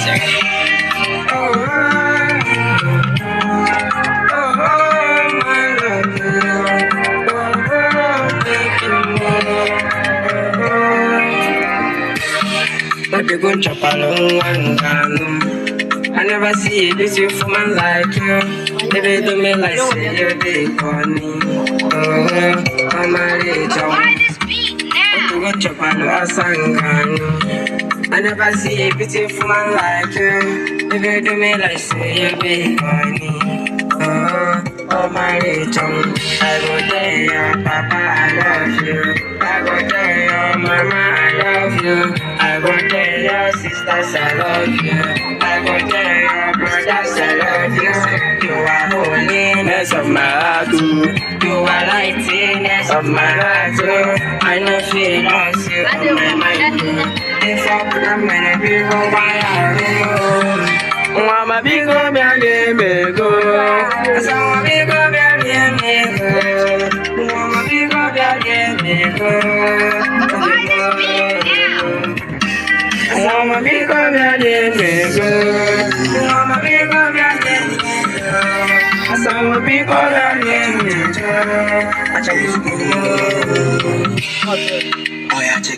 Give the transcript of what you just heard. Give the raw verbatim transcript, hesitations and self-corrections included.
Oh, oh, oh, my love. Oh, oh, thank you, Lord. Oh, oh. But they gon' chop along one down. I never see a beautiful man like you. Baby, do me like say you be funny. Oh, I'm a rich. Why this beat now? But they gon' chop along a sangano. I never see a beautiful man like you. Baby, do me like say you be funny. Oh, oh my rich. I go tell your papa I love you. I go tell your mama I love you. I go tell your sisters I love you. I go tell your brothers I love you. You are holiness of my heart, oh. You are lightness of my heart, oh. I know feel lost you on my mind, oh. If I could, I'm gonna be for my heart, oh. Mama, big up your name, eh, go. Mama, big up your name, eh, go. Mama, big up your name, eh, go. Why this beat now? Mama, big up your name, eh, go. Mama, big up your name, eh, go. Mama, big up your name, eh, go. Oh, yeah, check.